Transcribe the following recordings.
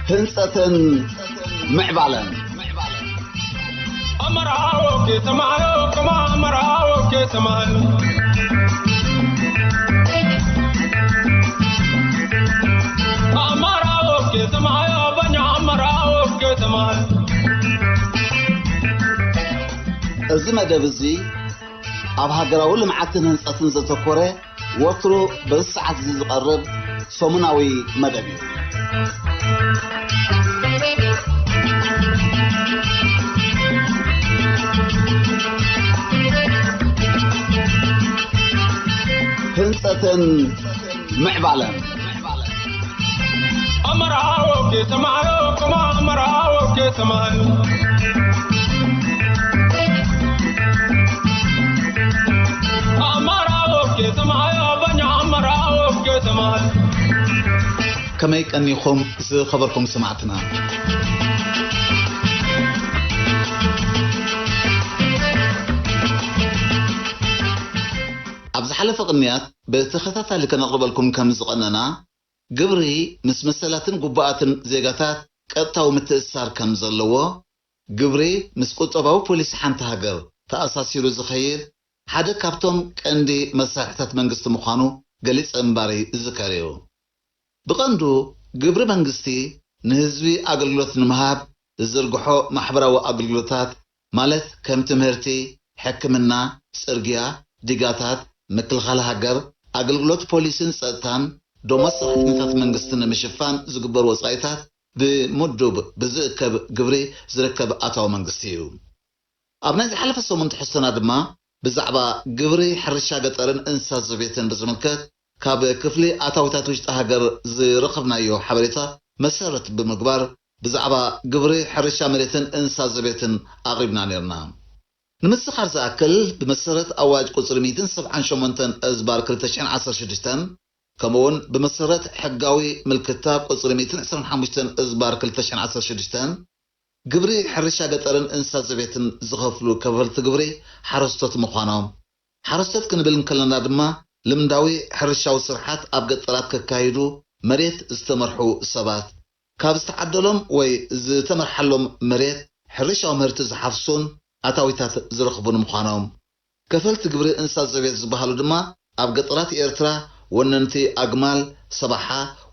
ህንጸትን ምዕባለን። ኣመራዎ ከተማዮ ከማ ኣመራዎ ከተማዮ ኣመራዎ ከተማዮ በኛ ኣመራዎ ከተማዮ እዚ መደብ እዚ ኣብ ሃገራዊ ልምዓትን ህንጸትን ዘተኮረ ወትሩ በዚ ሰዓት እዚ ዝቐርብ ሰሙናዊ መደብ እዩ። ህንጸትን ምዕባለን። ኣመራዎ ከተማዮ ከማ ኣመራዎ ከተማዮ ኣመራዎ ከተማዮ በኛ ኣመራዎ ከተማዮ ከመይ ቀኒኹም ዝኸበርኩም ሰማዕትና? ኣብ ዝሓለፈ ቅንያት ብተኸታታሊ ከነቕርበልኩም ከም ዝቐነና፣ ግብሪ ምስ መሰላትን ግቡኣትን ዜጋታት ቀጥታዊ ምትእስሳር ከም ዘለዎ፣ ግብሪ ምስ ቁጠባዊ ፖሊሲ ሓንቲ ሃገር ተኣሳሲሩ ዝኸይድ ሓደ ካብቶም ቀንዲ መሳርሕታት መንግስቲ ምዃኑ ገሊጸ ምንባረይ ዝዝከር እዩ። ብቐንዱ ግብሪ መንግስቲ ንህዝቢ ኣገልግሎት ንምሃብ ዝዝርግሖ ማሕበራዊ ኣገልግሎታት ማለት ከም ትምህርቲ፣ ሕክምና፣ ጽርግያ፣ ዲጋታት፣ ምክልኻል ሃገር፣ ኣገልግሎት ፖሊስን ጸጥታን፣ ደሞዝ ሰራሕተኛታት መንግስቲ ንምሽፋን ዝግበር ወጻኢታት ብምዱብ ብዝእከብ ግብሪ ዝርከብ ኣታዊ መንግስቲ እዩ። ኣብ ናይ ዝሓለፈ ሰሙን ትሕዝቶና ድማ ብዛዕባ ግብሪ ሕርሻ ገጠርን እንስሳ ዘቤትን ብዝምልከት ካብ ክፍሊ ኣታዊታት ውሽጢ ሃገር ዝረኸብናዮ ሓበሬታ መሰረት ብምግባር ብዛዕባ ግብሪ ሕርሻ መሬትን እንስሳ ዘቤትን ኣቕሪብና ነይርና። ንምዝኻር ዝኣክል ብመሰረት ኣዋጅ ቁጽሪ ሚእትን ሰብዓን ሸሞንተን እዝባር ክልተ ሽሕን ዓሰርተ ሽዱሽተን ከምኡውን ብመሰረት ሕጋዊ ምልክታ ቁጽሪ ሚእትን ዕስራን ሓሙሽተን እዝባር ክልተ ሽሕን ዓሰርተ ሽዱሽተን ግብሪ ሕርሻ ገጠርን እንስሳ ዘቤትን ዝኸፍሉ ከፈልቲ ግብሪ ሓረስቶት ምዃኖም፣ ሓረስቶት ክንብል እንከለና ድማ ልምዳዊ ሕርሻዊ ስርሓት ኣብ ገጠራት ከካይዱ መሬት ዝተመርሑ ሰባት፣ ካብ ዝተዓደሎም ወይ ዝተመርሓሎም መሬት ሕርሻዊ ምህርቲ ዝሓፍሱን ኣታዊታት ዝረኽቡን ምዃኖም፣ ከፈልቲ ግብሪ እንስሳ ዘቤት ዝበሃሉ ድማ ኣብ ገጠራት ኤርትራ ወነንቲ ኣግማል፣ ሰባሓ፣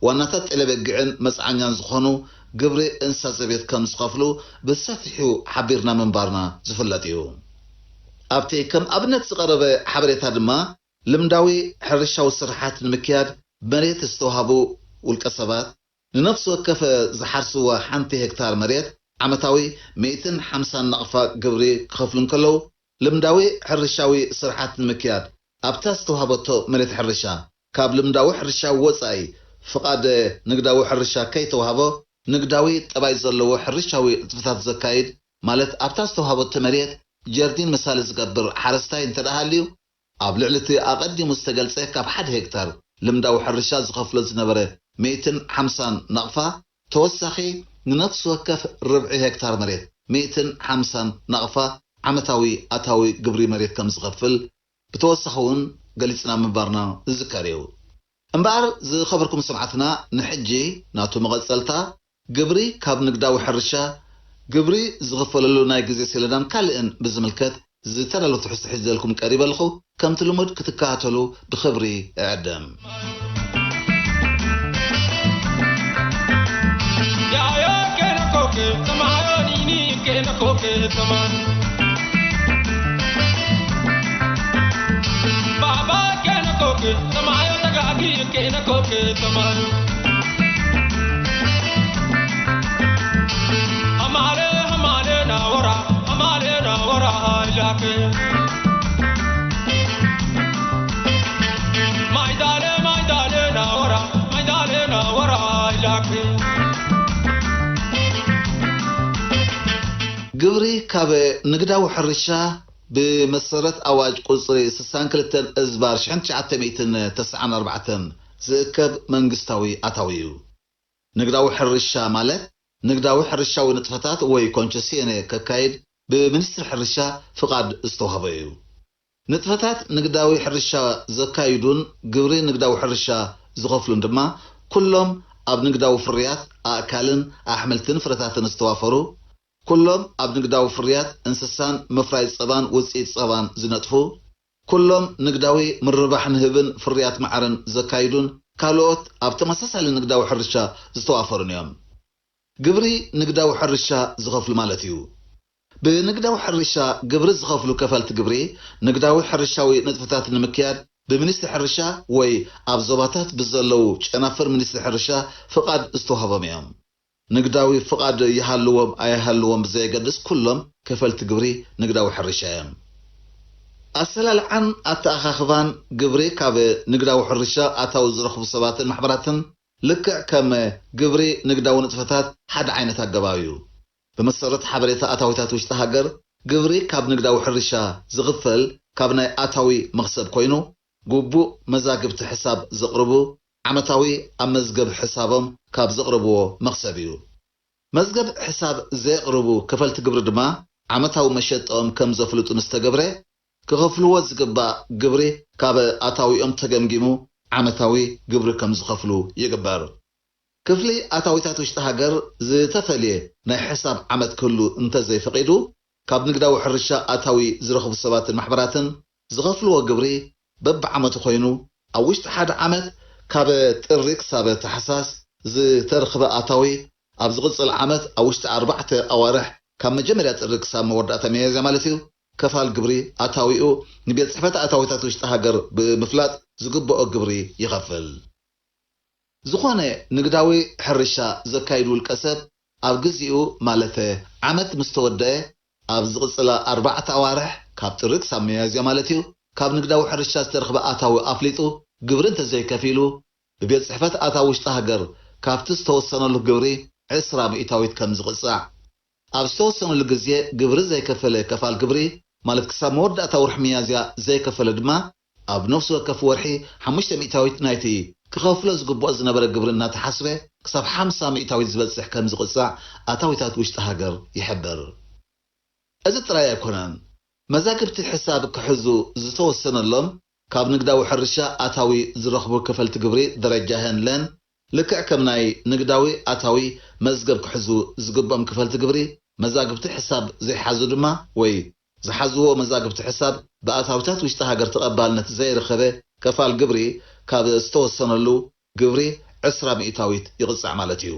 ዋናታት ጤለ በጊዕን መጽዓኛን ዝኾኑ ግብሪ እንስሳ ዘቤት ከም ዝኸፍሉ ብሰፊሑ ሓቢርና ምንባርና ዝፍለጥ እዩ። ኣብቲ ከም ኣብነት ዝቐረበ ሓበሬታ ድማ ልምዳዊ ሕርሻዊ ስርሓት ንምክያድ መሬት ዝተዋህቡ ውልቀ ሰባት ንነፍሲ ወከፍ ዝሓርስዋ ሓንቲ ሄክታር መሬት ዓመታዊ ሚእትን ሓምሳን ናቕፋ ግብሪ ክኸፍሉ እንከለዉ፣ ልምዳዊ ሕርሻዊ ስርሓት ንምክያድ ኣብታ ዝተዋህበቶ መሬት ሕርሻ ካብ ልምዳዊ ሕርሻ ወጻኢ ፍቓድ ንግዳዊ ሕርሻ ከይተዋህቦ ንግዳዊ ጠባይ ዘለዎ ሕርሻዊ ንጥፈታት ዘካይድ ማለት ኣብታ ዝተዋህበቶ መሬት ጀርዲን መሳሊ ዝገብር ሓረስታይ እንተ ደኣ ሃልዩ ኣብ ልዕሊ እቲ ኣቐዲሙ ዝተገልጸ ካብ ሓደ ሄክታር ልምዳዊ ሕርሻ ዝኸፍሎ ዝነበረ ሚእትን ሓምሳን ናቕፋ ተወሳኺ ንነፍሲ ወከፍ ርብዒ ሄክታር መሬት ሚእትን ሓምሳን ናቕፋ ዓመታዊ ኣታዊ ግብሪ መሬት ከም ዝኸፍል ብተወሳኺ እውን ገሊጽና ምንባርና ዝዝከር እዩ። እምበኣር ዝኸበርኩም ሰማዕትና ንሕጂ ናቱ መቐጸልታ ግብሪ ካብ ንግዳዊ ሕርሻ፣ ግብሪ ዝኽፈለሉ ናይ ግዜ ሰሌዳን ካልእን ብዝምልከት ዝተዳለወ ትሕዝቶ ሒዘልኩም ቀሪበ ኣለኹ። ከምቲ ልሙድ ክትከታተሉ ብኽብሪ እዕድም። ግብሪ ካብ ንግዳዊ ሕርሻ ብመሰረት ኣዋጅ ቁጽሪ ስሳን ክልተን እዝባር ሽሕን ትሽዓተ ሚእትን ተስዓን ኣርባዕተን ዝእከብ መንግስታዊ ኣታዊ እዩ። ንግዳዊ ሕርሻ ማለት ንግዳዊ ሕርሻዊ ንጥፈታት ወይ ኮንቸሲዮኔ ከካይድ ብሚኒስትሪ ሕርሻ ፍቓድ ዝተዋህቦ እዩ። ንጥፈታት ንግዳዊ ሕርሻ ዘካይዱን ግብሪ ንግዳዊ ሕርሻ ዝኸፍሉን ድማ ኩሎም ኣብ ንግዳዊ ፍርያት ኣእካልን ኣሕምልትን ፍረታትን ዝተዋፈሩ፣ ኩሎም ኣብ ንግዳዊ ፍርያት እንስሳን ምፍራይ ጸባን ውጽኢት ጸባን ዝነጥፉ፣ ኩሎም ንግዳዊ ምርባሕ ንህብን ፍርያት መዓርን ዘካይዱን ካልኦት ኣብ ተመሳሳሊ ንግዳዊ ሕርሻ ዝተዋፈሩን እዮም። ግብሪ ንግዳዊ ሕርሻ ዝኸፍሉ ማለት እዩ። ብንግዳዊ ሕርሻ ግብሪ ዝኸፍሉ ከፈልቲ ግብሪ፣ ንግዳዊ ሕርሻዊ ንጥፈታት ንምክያድ ብሚኒስትሪ ሕርሻ ወይ ኣብ ዞባታት ብዘለዉ ጨናፍር ሚኒስትሪ ሕርሻ ፍቓድ ዝተዋህቦም እዮም። ንግዳዊ ፍቓድ ይሃልዎም ኣይሃልዎም ብዘየገድስ፣ ኩሎም ከፈልቲ ግብሪ ንግዳዊ ሕርሻ እዮም። ኣሰላልዓን ኣተኣኻኽባን ግብሪ ካብ ንግዳዊ ሕርሻ ኣታዊ ዝረኽቡ ሰባትን ማሕበራትን ልክዕ ከም ግብሪ ንግዳዊ ንጥፈታት ሓደ ዓይነት ኣገባብ እዩ። ብመሰረት ሓበሬታ ኣታዊታት ውሽጢ ሃገር፣ ግብሪ ካብ ንግዳዊ ሕርሻ ዝኽፈል ካብ ናይ ኣታዊ መኽሰብ ኮይኑ፣ ግቡእ መዛግብቲ ሕሳብ ዘቕርቡ ዓመታዊ ኣብ መዝገብ ሕሳቦም ካብ ዘቕርብዎ መኽሰብ እዩ። መዝገብ ሕሳብ ዘየቕርቡ ከፈልቲ ግብሪ ድማ ዓመታዊ መሸጣኦም ከም ዘፍልጡ ምስ ተገብረ፣ ክኸፍልዎ ዝግባእ ግብሪ ካብ ኣታዊኦም ተገምጊሙ ዓመታዊ ግብሪ ከም ዝኸፍሉ ይግበር። ክፍሊ ኣታዊታት ውሽጢ ሃገር ዝተፈልየ ናይ ሕሳብ ዓመት ክህሉ እንተዘይፈቒዱ፣ ካብ ንግዳዊ ሕርሻ ኣታዊ ዝረኽቡ ሰባትን ማሕበራትን ዝኸፍልዎ ግብሪ በብዓመቱ ኮይኑ፣ ኣብ ውሽጢ ሓደ ዓመት ካብ ጥሪ ክሳብ ታሕሳስ ዝተረኽበ ኣታዊ፣ ኣብ ዝቕጽል ዓመት ኣብ ውሽጢ ኣርባዕተ ኣዋርሕ፣ ካብ መጀመርያ ጥሪ ክሳብ መወዳእታ ሚያዝያ ማለት እዩ፣ ከፋል ግብሪ ኣታዊኡ ንቤት ጽሕፈት ኣታዊታት ውሽጢ ሃገር ብምፍላጥ ዝግብኦ ግብሪ ይኸፍል። ዝኾነ ንግዳዊ ሕርሻ ዘካይድ ውልቀ ሰብ ኣብ ግዚኡ፣ ማለተ ዓመት ምስ ተወደአ፣ ኣብ ዝቕጽላ ኣርባዕተ ኣዋርሕ፣ ካብ ጥሪ ክሳብ ሚያዝያ ማለት እዩ፣ ካብ ንግዳዊ ሕርሻ ዝተረኽበ ኣታዊ ኣፍሊጡ ግብሪ እንተዘይከፊሉ፣ ብቤት ጽሕፈት ኣታዊ ውሽጢ ሃገር ካብቲ ዝተወሰነሉ ግብሪ ዕስራ ሚእታዊት ከም ዝቕጻዕ፣ ኣብ ዝተወሰነሉ ግዜ ግብሪ ዘይከፈለ ከፋል ግብሪ፣ ማለት ክሳብ መወዳእታ ወርሒ ሚያዝያ ዘይከፈለ ድማ፣ ኣብ ነፍሲ ወከፍ ወርሒ ሓሙሽተ ሚእታዊት ናይቲ ክኸፍሎ ዝግብኦ ዝነበረ ግብሪ እናተሓስበ፣ ክሳብ ሓምሳ ሚእታዊት ዝበጽሕ ከም ዝቕጻዕ ኣታዊታት ውሽጢ ሃገር ይሕብር። እዚ ጥራይ ኣይኮነን። መዛግብቲ ሕሳብ ክሕዙ ዝተወሰነሎም፣ ካብ ንግዳዊ ሕርሻ ኣታዊ ዝረኽቡ ከፈልቲ ግብሪ ደረጃ ሀን ለን፣ ልክዕ ከም ናይ ንግዳዊ ኣታዊ መዝገብ ክሕዙ ዝግብኦም ከፈልቲ ግብሪ፣ መዛግብቲ ሕሳብ ዘይሓዙ ድማ፣ ወይ ዝሓዝዎ መዛግብቲ ሕሳብ ብኣታዊታት ውሽጢ ሃገር ተቐባልነት ዘይረኸበ ከፋል ግብሪ፣ ካብ ዝተወሰነሉ ግብሪ ዕስራ ሚእታዊት ይቕጻዕ ማለት እዩ።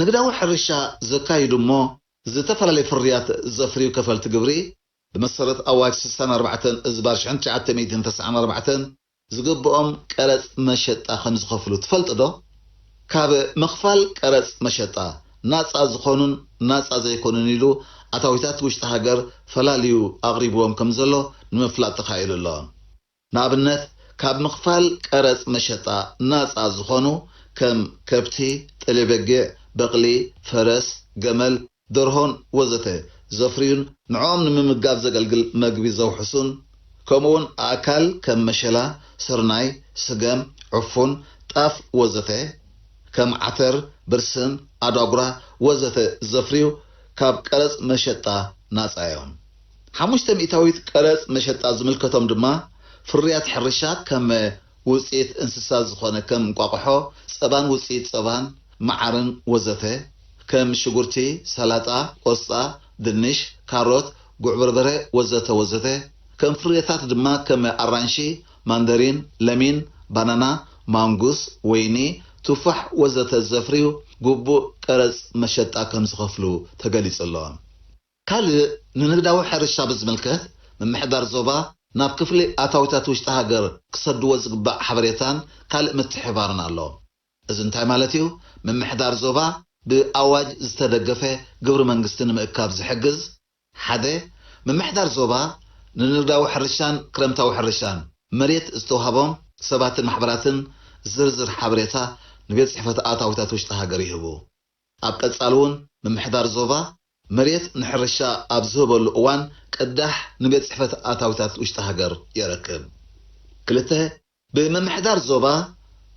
ንግዳዊ ሕርሻ ዘካይዱ እሞ ዝተፈላለዩ ፍርያት ዘፍርዩ ከፈልቲ ግብሪ፣ ብመሰረት ኣዋጅ ስሳን ኣርባዕተን እዝባር ሽሕን ትሽዓተ ሚእትን ተስዓን ኣርባዕተን ዝግብኦም ቀረጽ መሸጣ ከም ዝኸፍሉ ትፈልጡ ዶ? ካብ ምኽፋል ቀረጽ መሸጣ ናጻ ዝኾኑን ናጻ ዘይኮኑን ኢሉ ኣታዊታት ውሽጢ ሃገር ፈላልዩ ኣቕሪብዎም ከም ዘሎ ንምፍላጥ ተኻኢሉ ኣሎ። ንኣብነት፣ ካብ ምኽፋል ቀረጽ መሸጣ ናጻ ዝኾኑ ከም ከብቲ፣ ጠሌበጊዕ፣ በቕሊ፣ ፈረስ፣ ገመል፣ ደርሆን ወዘተ ዘፍርዩን ንዕኦም ንምምጋብ ዘገልግል መግቢ ዘውሕሱን፣ ከምኡውን ኣእካል ከም መሸላ፣ ስርናይ፣ ስገም፣ ዕፉን፣ ጣፍ ወዘተ ከም ዓተር፣ ብርስን፣ ኣዳጉራ ወዘተ ዘፍርዩ ካብ ቀረጽ መሸጣ ናጻ እዮም። ሓሙሽተ ሚእታዊት ቀረጽ መሸጣ ዝምልከቶም ድማ ፍርያት ሕርሻ ከም ውጽኢት እንስሳ ዝኾነ ከም እንቋቑሖ፣ ጸባን ውጽኢት ጸባን፣ መዓርን ወዘተ፣ ከም ሽጉርቲ፣ ሰላጣ፣ ቆስጣ፣ ድንሽ፣ ካሮት፣ ጉዕ በርበረ ወዘተ ወዘተ፣ ከም ፍርያታት ድማ ከም ኣራንሺ፣ ማንደሪን፣ ለሚን፣ ባናና፣ ማንጉስ፣ ወይኒ፣ ቱፋሕ ወዘተ ዘፍርዩ ግቡእ ቀረጽ መሸጣ ከም ዝኸፍሉ ተገሊጹ ኣሎ። ካልእ ንንግዳዊ ሕርሻ ብዝምልከት ምምሕዳር ዞባ ናብ ክፍሊ ኣታዊታት ውሽጢ ሃገር ክሰድዎ ዝግባእ ሓበሬታን ካልእ ምትሕብባርን ኣሎ። እዚ እንታይ ማለት እዩ? ምምሕዳር ዞባ ብኣዋጅ ዝተደገፈ ግብሪ መንግስቲ ንምእካብ ዝሕግዝ ሓደ፣ ምምሕዳር ዞባ ንንግዳዊ ሕርሻን ክረምታዊ ሕርሻን መሬት ዝተዋህቦም ሰባትን ማሕበራትን ዝርዝር ሓበሬታ ንቤት ጽሕፈት ኣታዊታት ውሽጢ ሃገር ይህቡ። ኣብ ቀጻሊ እውን ምምሕዳር ዞባ መሬት ንሕርሻ ኣብ ዝህበሉ እዋን ቅዳሕ ንቤት ጽሕፈት ኣታዊታት ውሽጢ ሃገር የረክብ። ክልተ፣ ብምምሕዳር ዞባ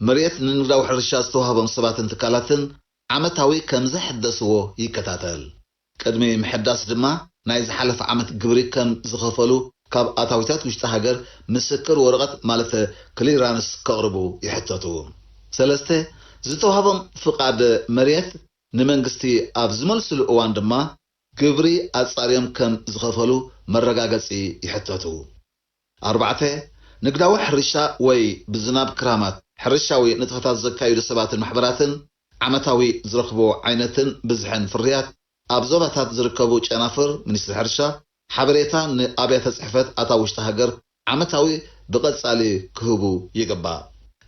መሬት ንንግዳዊ ሕርሻ ዝተዋህቦም ሰባትን ትካላትን ዓመታዊ ከም ዝሕደስዎ ይከታተል። ቅድሚ ምሕዳስ ድማ ናይ ዝሓለፈ ዓመት ግብሪ ከም ዝኸፈሉ ካብ ኣታዊታት ውሽጢ ሃገር ምስክር ወረቐት ማለት ክሊራንስ ከቕርቡ ይሕተቱ። ሰለስተ፣ ዝተዋህቦም ፍቓድ መሬት ንመንግስቲ ኣብ ዝመልስሉ እዋን ድማ ግብሪ ኣጻርዮም ከም ዝኸፈሉ መረጋገጺ ይሕተቱ። ኣርባዕተ፣ ንግዳዊ ሕርሻ ወይ ብዝናብ ክራማት ሕርሻዊ ንጥፈታት ዘካይዱ ሰባትን ማሕበራትን ዓመታዊ ዝረኽብዎ ዓይነትን ብዝሕን ፍርያት ኣብ ዞባታት ዝርከቡ ጨናፍር ሚኒስትሪ ሕርሻ ሓበሬታ ንኣብያተ ጽሕፈት ኣታዊ ውሽጢ ሃገር ዓመታዊ ብቐጻሊ ክህቡ ይግባእ።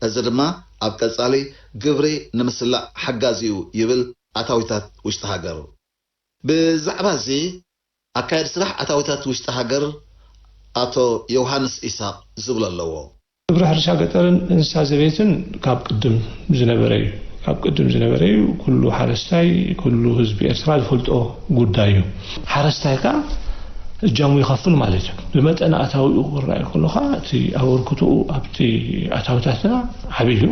እዚ ድማ ኣብ ቀጻሊ ግብሪ ንምስላዕ ሓጋዚ እዩ ይብል ኣታዊታት ውሽጢ ሃገር። ብዛዕባ እዚ ኣካየዲ ስራሕ ኣታዊታት ውሽጢ ሃገር ኣቶ ዮሃንስ ኢሳቕ ዝብሎ ኣለዎ። ግብሪ ሕርሻ ገጠርን እንስሳ ዘቤትን ካብ ቅድም ዝነበረ እዩ። ካብ ቅድም ዝነበረ እዩ። ኩሉ ሓረስታይ፣ ኩሉ ህዝቢ ኤርትራ ዝፈልጦ ጉዳይ እዩ። ሓረስታይ ከኣ እጃሙ ይኸፍል ማለት እዩ። ብመጠን ኣታዊኡ ክረኣይ ከሎ ከኣ እቲ ኣበርክቶኡ ኣብቲ ኣታዊታትና ዓብዪ እዩ።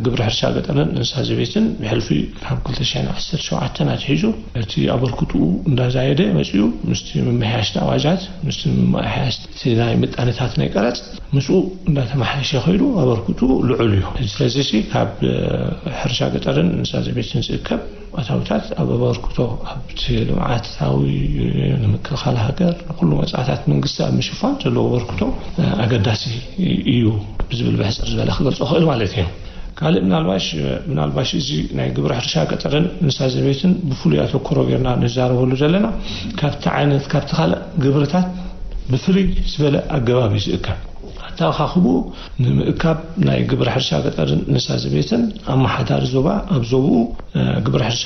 ግብሪ ሕርሻ ገጠርን እንስሳ ዘቤትን ብሕልፊ ካብ ክልተ ሽሕን ዓሰርተ ሸውዓተን ኣትሒዙ እቲ ኣበርክቶኡ እንዳዛየደ መጺኡ ምስቲ ምምሕያሽ ኣዋጃት፣ ምስቲ ምምሕያሽ እቲ ናይ ምጣነታት ናይ ቀረጽ ምስኡ እንዳተመሓየሸ ከይዱ ኣበርክቱ ልዑል እዩ። ስለዚ ሲ ካብ ሕርሻ ገጠርን እንስሳ ዘቤትን ዝእከብ ኣታዊታት ኣብ ኣበርክቶ ኣብቲ ልምዓታዊ ንምክልኻል ሃገር ንኩሉ ወፃታት መንግስቲ ኣብ ምሽፋን ዘለዎ ኣበርክቶ ኣገዳሲ እዩ ብዝብል ብሕፅር ዝበለ ክገልፆ ክእል ማለት እዩ። ካልእ ምናልባሽ ምናልባሽ እዚ ናይ ግብሪ ሕርሻ ገጠርን እንስሳ ዘቤትን ብፍሉይ ኣተኮሮ ጌርና ንዛረበሉ ዘለና ካብቲ ዓይነት ካብቲ ካልእ ግብርታት ብፍልይ ዝበለ ኣገባብ እዩ ዝእከብ። ኣተኣኻኽብኡ ንምእካብ ናይ ግብሪ ሕርሻ ገጠርን እንስሳ ዘቤትን ኣመሓዳሪ ዞባ ኣብ ዞብኡ ግብሪ ሕርሻ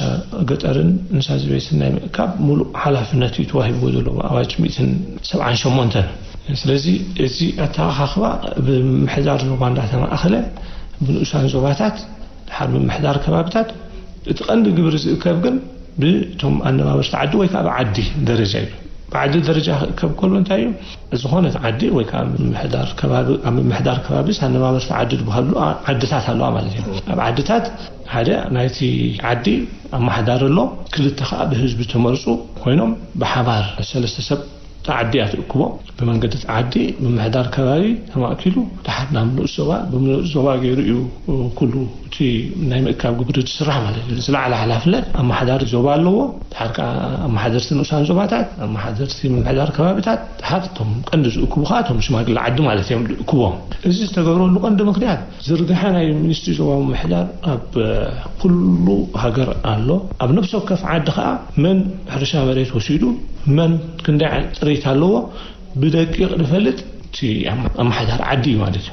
ገጠርን እንስሳ ዘቤትን ናይ ምእካብ ሙሉእ ሓላፍነት እዩ ተዋሂብዎ ዘሎ ብኣዋጅ ሚእትን ሰብዓን ሸሞንተን። ስለዚ እዚ ኣተኣኻኽባ ብምምሕዳር ዞባ እንዳተማእኸለ ብንኡሳን ዞባታት ድሓር ምምሕዳር ከባብታት እቲ ቀንዲ ግብሪ ዝእከብ ግን ብቶም ኣነባበርቲ ዓዲ ወይ ከዓ ብዓዲ ደረጃ እዩ። ብዓዲ ደረጃ ክእከብ ከሎ እንታይ እዩ? ዝኾነት ዓዲ ወይ ከዓ ምምሕዳር ከባቢ ኣብ ምምሕዳር ከባቢስ ኣነባበርቲ ዓዲ ዝበሃሉ ዓድታት ኣለዋ ማለት እዩ። ኣብ ዓድታት ሓደ ናይቲ ዓዲ ኣመሓዳሪ ኣሎ፣ ክልተ ከዓ ብህዝቢ ተመርፁ ኮይኖም ብሓባር ሰለስተ ሰብ ተዓዲ እያ ትእክቦ። ብመንገዲ ተዓዲ ምምሕዳር ከባቢ ተማእኪሉ ድሓር ናብ ንኡስ ዞባ ብምንኡስ ዞባ ገይሩ እዩ ኩሉ እቲ ናይ ምእካብ ግብሪ ዝስራሕ ማለት እዩ። ዝለዓለ ሓላፍነት ኣመሓዳሪ ዞባ ኣለዎ። ድሓር ከዓ ኣመሓደርቲ ንኡሳን ዞባታት ኣመሓደርቲ ምምሕዳር ከባብታት ድሓር እቶም ቀንዲ ዝእክቡ ከዓ እቶም ሽማግለ ዓዲ ማለት እዮም ዝእክቦም። እዚ ዝተገብረሉ ቀንዲ ምክንያት ዝርግሐ ናይ ሚኒስትሪ ዞባዊ ምምሕዳር ኣብ ኩሉ ሃገር ኣሎ። ኣብ ነፍሲ ወከፍ ዓዲ ከዓ መን ሕርሻ መሬት ወሲዱ መን ክንደይ ጥሪት ኣለዎ ብደቂቕ ዝፈልጥ እቲ ኣመሓዳሪ ዓዲ እዩ ማለት እዩ።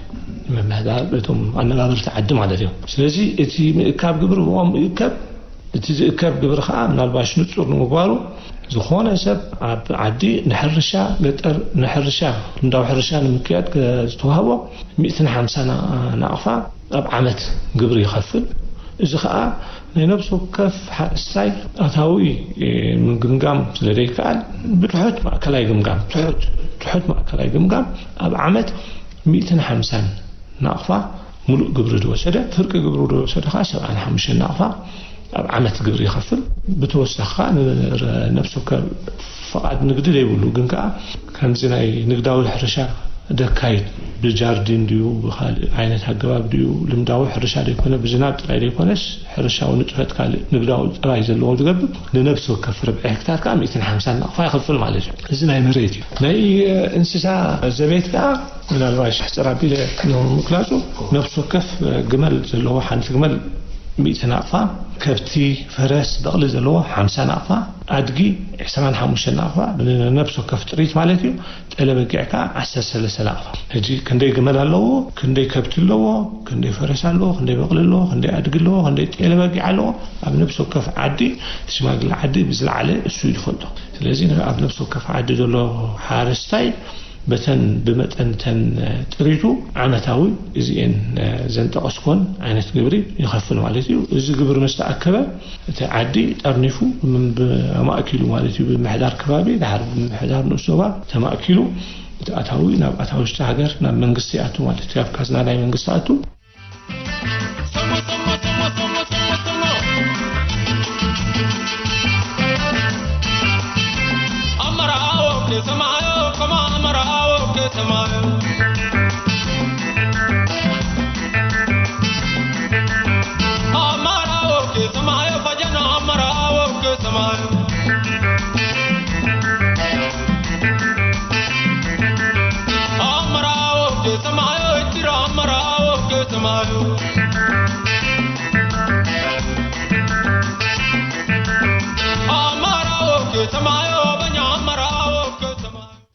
ምምሕዳር እቶም ኣነባበርቲ ዓዲ ማለት እዮም። ስለዚ እቲ ምእካብ ግብሪ ብኦም ይእከብ። እቲ ዝእከብ ግብሪ ከዓ ምናልባሽ ንፁር ንምግባሩ ዝኾነ ሰብ ኣብ ዓዲ ንሕርሻ ገጠር ንሕርሻ ልምዳዊ ሕርሻ ንምክያድ ዝተዋህቦ ሚእትን ሓምሳ ናቕፋ ኣብ ዓመት ግብሪ ይኸፍል። እዚ ከዓ ናይ ነብሲ ወከፍ ሓረስታይ ኣታዊ ምግምጋም ስለ ዘይከኣል ብትሑት ማእከላይ ግምጋም ትሑት ትሑት ማእከላይ ግምጋም ኣብ ዓመት ሚእትን ሓምሳን ናቕፋ ሙሉእ ግብሪ ዝወሰደ ፍርቂ ግብሪ ዝወሰደ ከዓ ሰብዓን ሓሙሽተን ናቕፋ ኣብ ዓመት ግብሪ ይኸፍል። ብተወሳኺ ከዓ ንነብሲ ወከፍ ፍቓድ ንግዲ ዘይብሉ ግን ከዓ ከምዚ ናይ ንግዳዊ ሕርሻ ደካይድ ብጃርዲን ድዩ ብካልእ ዓይነት ኣገባብ ድዩ ልምዳዊ ሕርሻ ዘይኮነ ብዝናብ ጥራይ ዘይኮነስ ሕርሻዊ ንጥፈት ካልእ ንግዳዊ ጥራይ ዘለዎ ዝገብር ንነብሲ ወከፍ ርብዒ ሄክታር ከዓ ሚእትን ሓምሳን ናቕፋ ይኸፍል ማለት እዩ። እዚ ናይ መሬት እዩ። ናይ እንስሳ ዘቤት ከዓ ምናልባት ሕፅር ኣቢለ ንምግላፁ ነብሲ ወከፍ ግመል ዘለዎ ሓንቲ ግመል ሚእቲ ናቕፋ ከብቲ፣ ፈረስ፣ በቕሊ ዘለዎ ሓምሳ ናቕፋ፣ ኣድጊ ዕስራን ሓሙሽተን ናቕፋ፣ ንነብሲ ወከፍ ጥሪት ማለት እዩ። ጤለ በጊዕ ከዓ ዓሰርተ ሰለስተ ናቕፋ። ሕጂ ክንደይ ግመል ኣለዎ፣ ክንደይ ከብቲ ኣለዎ፣ ክንደይ ፈረስ ኣለዎ፣ ክንደይ በቕሊ ኣለዎ፣ ክንደይ ኣድጊ ኣለዎ፣ ክንደይ ጤለ በጊዕ ኣለዎ፣ ኣብ ነብሲ ወከፍ ዓዲ፣ ሽማግለ ዓዲ ብዝለዓለ እሱ እዩ ዝፈልጦ። ስለዚ ኣብ ነብሲ ወከፍ ዓዲ ዘሎ ሓረስታይ በተን ብመጠን ተን ጥሪቱ ዓመታዊ እዚኤን ዘንጠቐስኮን ዓይነት ግብሪ ይኸፍል ማለት እዩ። እዚ ግብሪ ምስ ተኣከበ እቲ ዓዲ ጠርኒፉ ም-፣ ብ-፣ ኣማእኪሉ ማለት እዩ። ብምሕዳር ከባቢ ድሓር ብምሕዳር ንኡስ ዞባ ተማእኪሉ እቲ ኣታዊ ናብ ኣታዊ ውሽጢ ሃገር ናብ መንግስቲ ይኣቱ ማለት እዩ። ኣብ ካዝና ናይ መንግስቲ ኣቱ።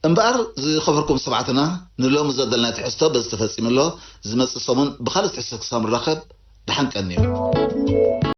እምበኣር ዝኸበርኩም ሰማዕትና፣ ንሎሚ ዘደልና ትሕዝቶ በዚ ተፈጺሙ ኣሎ። ዝመጽእ ሰሙን ብኻልእ ትሕዝቶ ክሳብ ንራኸብ፣ ደሓን ቀንዩ።